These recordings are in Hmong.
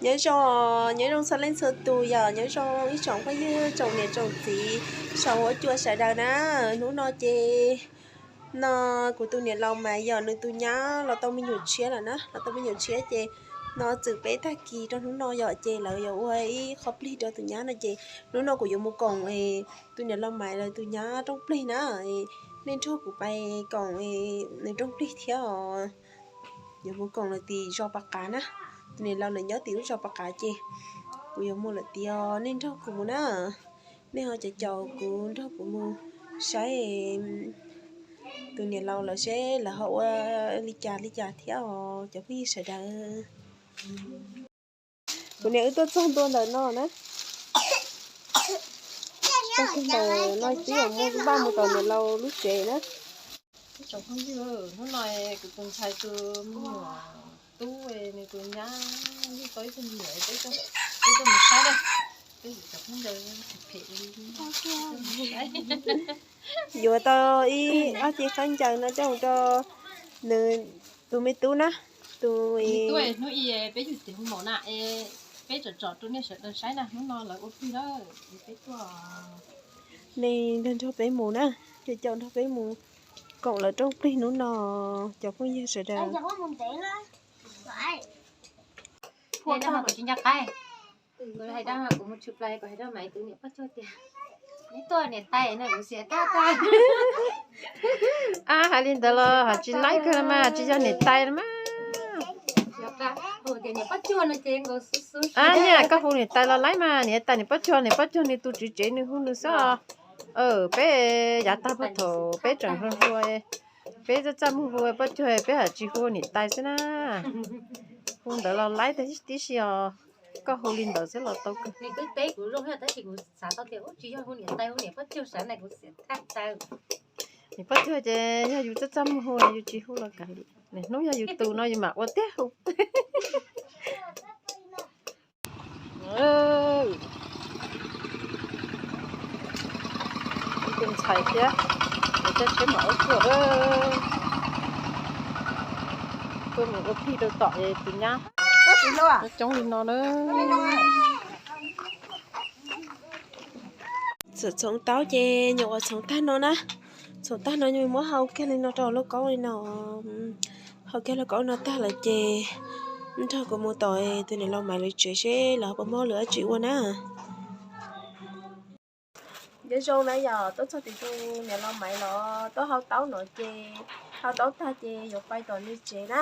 Nyob zoo, nyob zoo txhua leej txhua tus yom, nyob zoo ib tsoom phooj ywg tsoom niam tsoom txiv saum huab cua sawv daws na. Hnub no ces no kuv tus niam laus Maiv yog nws tus nyab los tau me nyuam tshiab lawm na, los tau me nyuam tshiab ces no txwm peb tag kis rau hnub no yom, ces lawv yuav ua ib qho plig rau tus nyab no ces hnub no kuv yuav mus koom tus niam laus Maiv lawv tus nyab rooj plig na. Nej nrog kuv pais koom nws rooj plig thiab os. Yuav mus koom lawv tim zos Pas Qav na, tus niam laus lawv nyob tim lub zos Pas Qav ces kuv yuav mus lawm tiag, nej nrog kuv mus na. Nej ho caum caum kuv nrog kuv mus saib tus niam laus lawv seb lawv ho ua li cas li cas thiab os cov phooj ywg sawv daws. Kuv niam wb tuaj txog ntua ntawm no na. Txog ntawm no twb yuav mus npaj mus tom niam laus lub tsev na. Ib tsoom phooj ywg, hnub no kuv tus ntxhais tus me nyuam tub nws tus nyab yeej tau ib tug me nyuam, peb tuaj mus saib na. Peb yuav tau ib ob ce khaub ncaws no coj mus rau nws tus me tub na, tus hnub i peb yug tim hu maum na, peb tsom tsom rau nej sawv daws saib na, hnub no lawv ua plig lawm, peb tuaj. Nej nrog nrog peb mus na, caum caum nrog peb mus koom lawv rooj plig hnub no, cov phooj ywg sawv daws. Kuv hais rau, kuv mus tshwm plaws kuv hais rau Maiv tus niam poj cuag tias, neb tuaj niam tais no kuv xiam tag tag. Ab, hais li ntawd los hais tsis laib kawg los mas, tsis yog niam tais los mas. Ab, niam, koj hu niam tais los laib mas, niam tais niam poj cuag, niam poj cuag nws tus tswv tsev nws hu nws xwb os. Peb yav tag puag thaum peb tseem hluas hluas, peb txaj txaj muag hu poj cuag, peb haj tsis hu niam tais xwb na. Hu ntawd los laib tib si os. Koj hu li ntawd xwb los tau kawg. Niam poj cuag ces yog yus txaj txaj muag hu yus tsis hu los kav liam, hnub yog yus tus no yus mam ua tiag hu. Tus ntxhais thiab, coj tsheb mam ua tuaj, tuaj mus ua plig rau tom tus nyab. Coob li no na. Txhoov taub ces nyuam qhuav txhoov tag no na, txhoov tag no muab hau kiag li no rau hauv lauj kaub li no. Hau kiag lauj kaub no tag lawm ces nrog kuv mus tom tus niam laus Maiv lawv tsev seb lawv ho puas muab lwm dab tsi ua na. Nyob zoo na yom, tuaj txog tim tus niam laus Maiv los tuaj hau taub no ces hau taub tag ces yuav pais tom nws tsev na.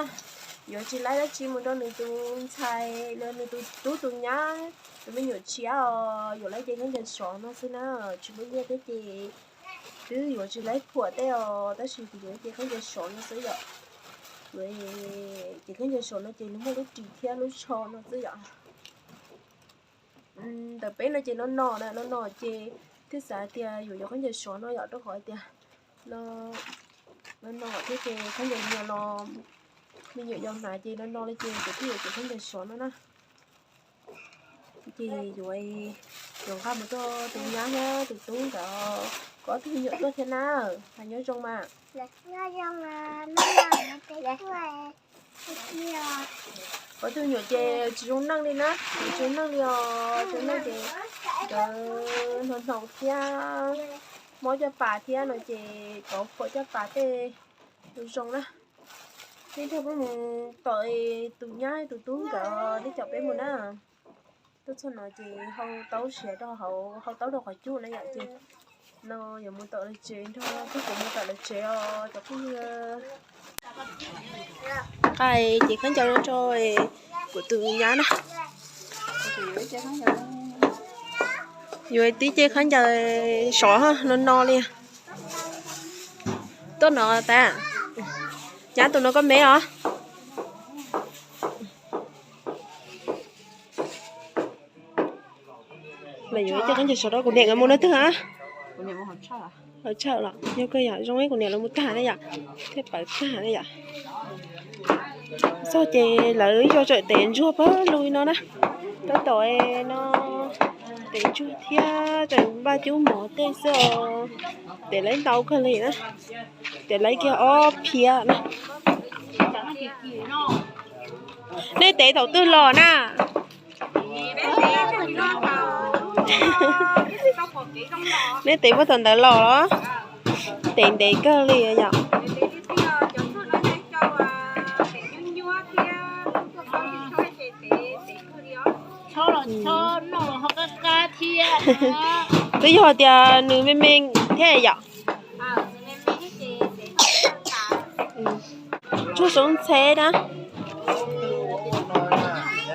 Yuav tsis laib dab tsi mus rau nws tus ntxhais, nws tus tub tus nyab, tus me nyuam tshiab os, yuav laib cev khaub ncaws sov no xwb na, tsis muaj nyiaj thiab ces twb yuav tsis laib phuam tej os, tab sis kuv yuav cev khaub ncaws sov no xwb yom. Yuav cev khaub ncaws sov no ces nws muaj lub ris thiab lub tsho no xwb yom. Ntawm peb no ces no no na, no no ces thiaj xav tias yuav yuav khaub ncaws sov no yom, rau qhov tias no no thiab ces khaub ncaws nyuam los me nyuam yaus hnav ces no no li ces kuv thiaj yuav cev khaub ncaws sov no na. Ces yuav, yuav nqa mus rau tus nyab thiab tus tub nkawd, koj ob tug me nyuam tuaj thiab na, hais nyob zoo mas. Koj ob tug me nyuam ces tsis zoo neej li na, tsis zoo neej li os, zoo neej ces nkawd hnoos hnoos thiab, mob caj pas thiab no ces tov phuam caj pas tej zoo zoo na. Nej nrog peb mus tom tus nyab tus tub nkawd, nej caum peb mus na. Tuaj txog no ces hau taub siav rau hauv, hau taub rau qhov cub na yom, ces no yuav mus tom lawv tsev, nrog peb kuv mus tom lawv tsev os cov phooj ywg. Nqa cev khaub ncaws no rau kuv tus nyab na. Yuav tib cev khaub ncaws sov no no li. Tuaj no tas, nyab tus no koj me os. Mas yuav ib cev khaub ncaws sov rau kuv niam nkawd mus no twg a? Hauv tshawj los yog koj yom, zoo ib kuv niam lawv mus tag ne yom, thiaj pawv tag ne yom. Txog ces lawv ib co tseem tev ntsuag pawg lug li no na. Tab tom no tev ntsuag thiab tseem npaj cub mov tej xwb os. Tev lawv ntau kawg li na. Tev lawv kiag ob phiab na. Nej tev thaum twg los na? Neb tev puag tom ntawd los los? Tev ntev kawg li yom. Twb yog tias nws me me thiab yom. Tsuag xyoob ntxhe na.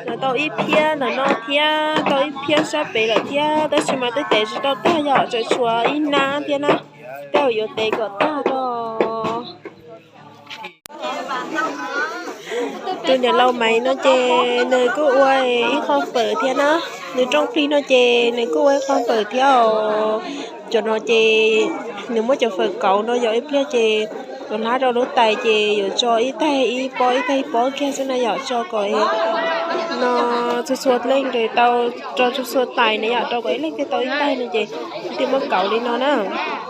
Los tau ib phiab ntawm no thiab tau ib phiab sab pem lawm thiab, tab sis mas twb tev tsis tau tag yom, tseem tshuav ib hnab thiab na. Tej zaum yuav tev kom tag tso. Tus niam laus Maiv no ces nws kuj ua ib qho fawm thiab na. Nws rooj plig no ces nws kuj ua ib qho fawm thiab os. Cov no ces nws muab cov fawm kauv no yog ib pliag ces yuav hlab rau lub tais ces yuav tso ib taig ib pob ib taig ib pob kiag xwb na yom, tso kom no txhua txhua leej tau, tso txhua txhua tais na yom, rau kom ib leeg thiaj tau ib taig no ces thiaj muab kauv li no na.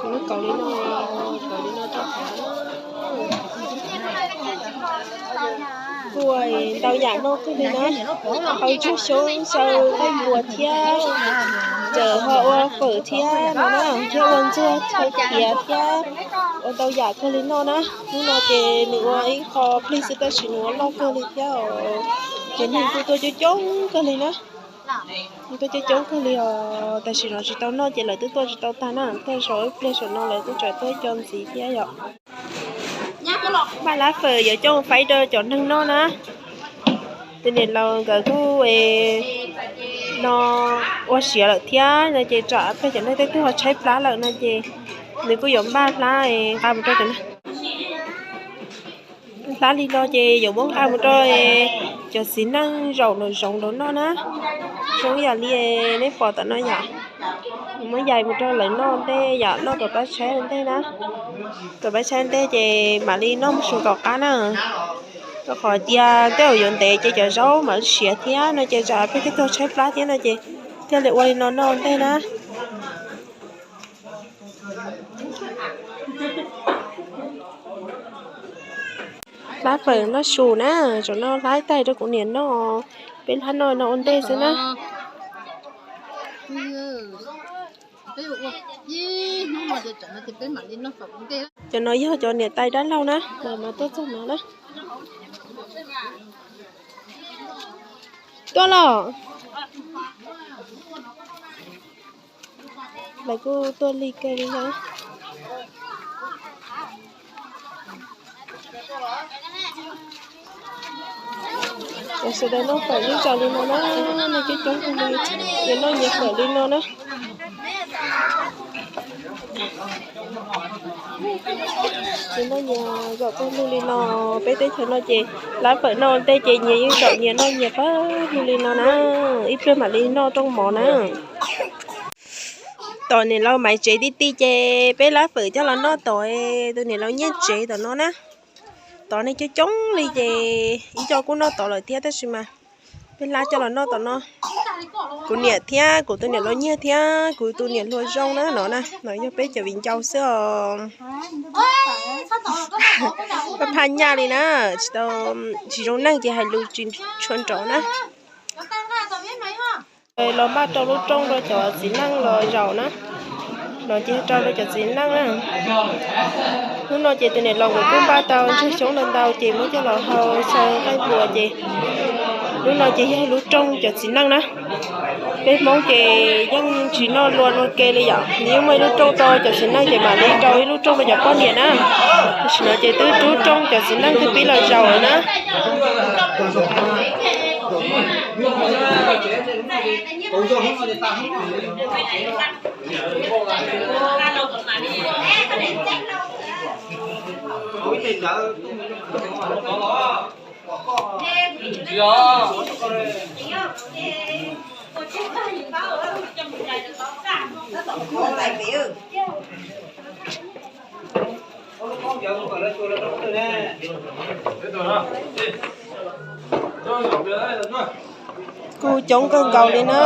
Muab kauv li no, kauv li no rau kuj ntau yam noj kawg li na. Hau tsuag xyoob xyaw qaib npua thiab, txawm ho ua fawm thiab no na, thiab ua ntxuag chaw tiav thiab, ua ntau yam kawg li noj na. Hnub no ces nws ua ib qho plig xwb tab sis nws ua loj kawg li thiab os. Ces neeg kuj tuaj coob coob kawg li na. Neeg tuaj coob coob kawg li os, tam sim no tsis tau noj ces lawv twb tuaj tsis tau tag na, tuaj zaum ib pliag saum no lawv twb tseem tuaj co ntxiv thiab yom. Npaj hlab fawm yuav coj faib rau cov neeg noj na. Tus niam laus nkawd kuj no ua siav lawm thiab no ces tsam peb cov neeg tej tug ho tshaib plab lawm no ces nws kuj yuav npaj hlab nqa mus rau cov neeg. Hlab li no ces yuav muab nqa mus rau cov txiv neej zaum nraum zoov nraud noj na. Zoo yam li neb pom tom no yom, muab yais mus rau lawv noj ntej yom, noj tom pab tshaib ntej na. Tom pab tshaib ntej ces mam li noj mus su tom qab na. Rau qhov tias tej zaum yuav ntev ces cov zaub mam siav thiab no ces tsam peb tej tug tshaib plab thiab no ces thiaj li ua li no noj ntej na. Hlab fawm noj su na, zaum no hlab ib taig rau kuv niam noj, peb hlab noj no ua ntej xwb na. Cov no yog cov niam tais dab laug na, lawv mas tuaj txog no na. Tuaj los. Lawv kuj tuaj lig kawg li na. Cov sawv daws noj fawm yeej tsaus li no na, noj coob coob kawg li, nyias noj nyias fawm li no na. Nyias noj nyias zaum pawg lug li no, peb teb chaws no ces hlab fawm noj ntej ces nyias yeej zaum nyias noj nyias pawg lug li no na, ib pliag mam li noj rooj mov na. Tom niam laus Maiv tsev ti ti ces peb hlab fawm coj los noj tom tus niam laus Nyiaj tsev tom no na. Tom neeg coob coob li ces ib co kuj noj tod lawm thiab tab sis mas peb hlab coj los noj tom no. Kuv niam thiab kuv tus niam laus Nyiaj thiab kuv tus niam hluas Zoo na no na, no yog peb cov viv ncaus xwb os. Paj phaj nyaj li na, tsis tau, tsis zoo neej ces hais lus tsis tshua nrov na. Los npaj rau lub rooj rau cov txiv neej los zaum na. No ces rau rau cov txiv neej na. Hnub no ces tus niam laus nkawd kuj npaj tau ntsuag xyoob ntau ntau ces muab coj los hau xyaw qaib npua ces hnub no ces yog lub rooj cov txiv neej na. Peb Hmoob ces yeej tsis noj lua luag ke li yom, nws yeej muaj ib lub rooj rau cov txiv neej ces mam li rau ib lub rooj rau cov poj niam na. Tam sim no ces twb rub rooj cov txiv neej twb pib los zaum na. Kuj coob kawg nkaus li na.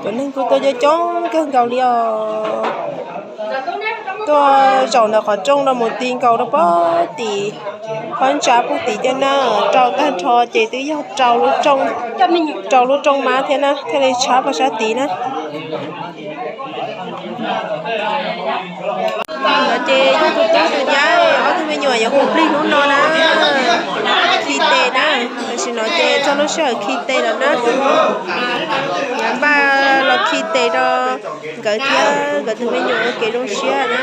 Cov neeg kuj tuaj coob coob kawg nkaus li os. Tuaj zaum ntawm qhov rooj no mus ti nkaus rau pog tim, pog ntsa pog tim tej na. Rau tag nrho ces twb yog rau lub rooj, rau lub rooj mab thiab na, thiaj li tshab pog sab tid na. No ces yog tus tub tus nyab, ob tug me nyuam yuav mus plig hnub no na, khi tes na. Tam sim no ces txog lub sij hawm khi tes lawm na. Npaj los khi tes rau nkawd thiab nkawd tus me nyuam ua kev zoo siab na.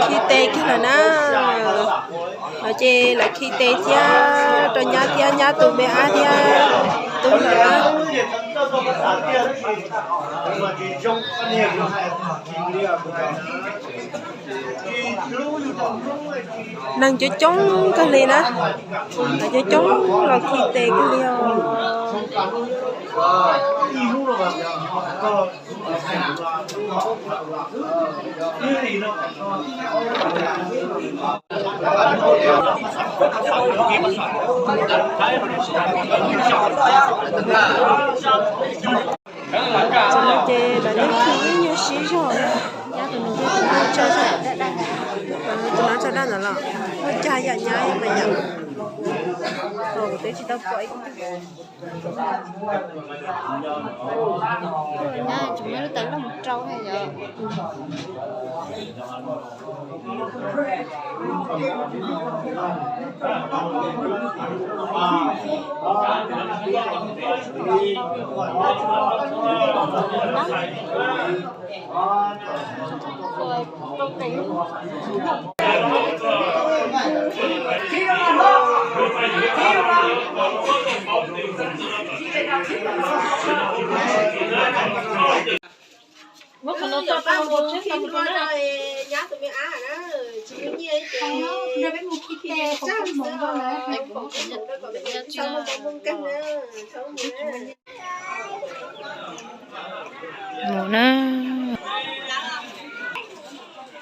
Khi tes kiag lawm na. No ces lawv khi tes thiab rau nyab thiab nyab tus me ab thiab tub lawm na. Neeg coob coob kawg li na, coob coob los khi tes kawg li os. Ces lawv yeej khi ib nyuag sib zog, nyab tus nus twb tso daj, tus no tso daj ntawd los ua cas yam nyab mas yam, kuv twb tsis tau pom ib tug. Nyab tseem muab lub tais loj mus rau yom. Muab qhov no tso rau tus tsheb tau mus rau na. Nyab tus me ab na, tsis muaj nyiaj ces nrog peb mus khi tes tsaj xwb os. Mus na.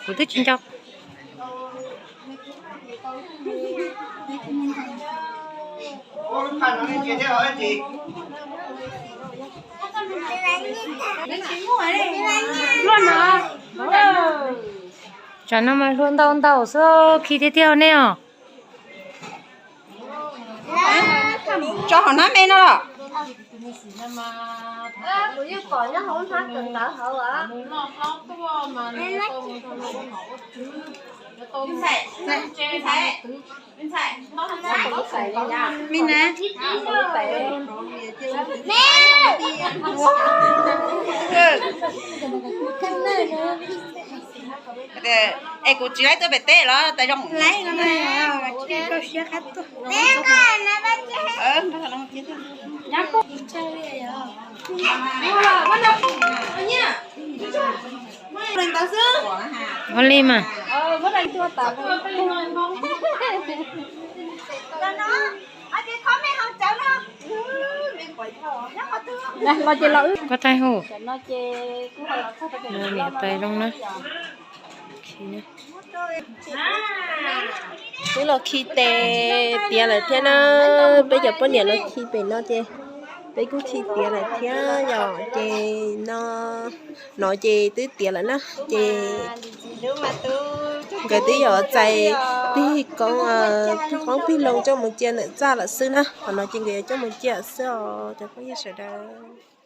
Kuv twb tsis nco. Tsam no mas hlua ntau ntau xwb, khi tiag tiag nej os. Tso hauv hnab me no los. Kuv yeej pom nyob hauv hnab kawm ntawv hauv. Me na. Es kuv tsis laib tuaj pem teb los tais zoo. Ua li mas. Koj taij hu. Niam tais zoo na. Twb los khi tes tiav lawm thiab na. Peb cov poj niam los khi pem no ces peb kuj khi tiav lawm thiab yom. Ces no, no ces twb tiav lawm na. Ces nkawd twb yuav txais pig koob, qoob pig loo coj mus cia ntawm txaj lawm xwb na. Qhov no ces nkawd yuav coj mus cia xwb os cov phooj ywg sawv daws.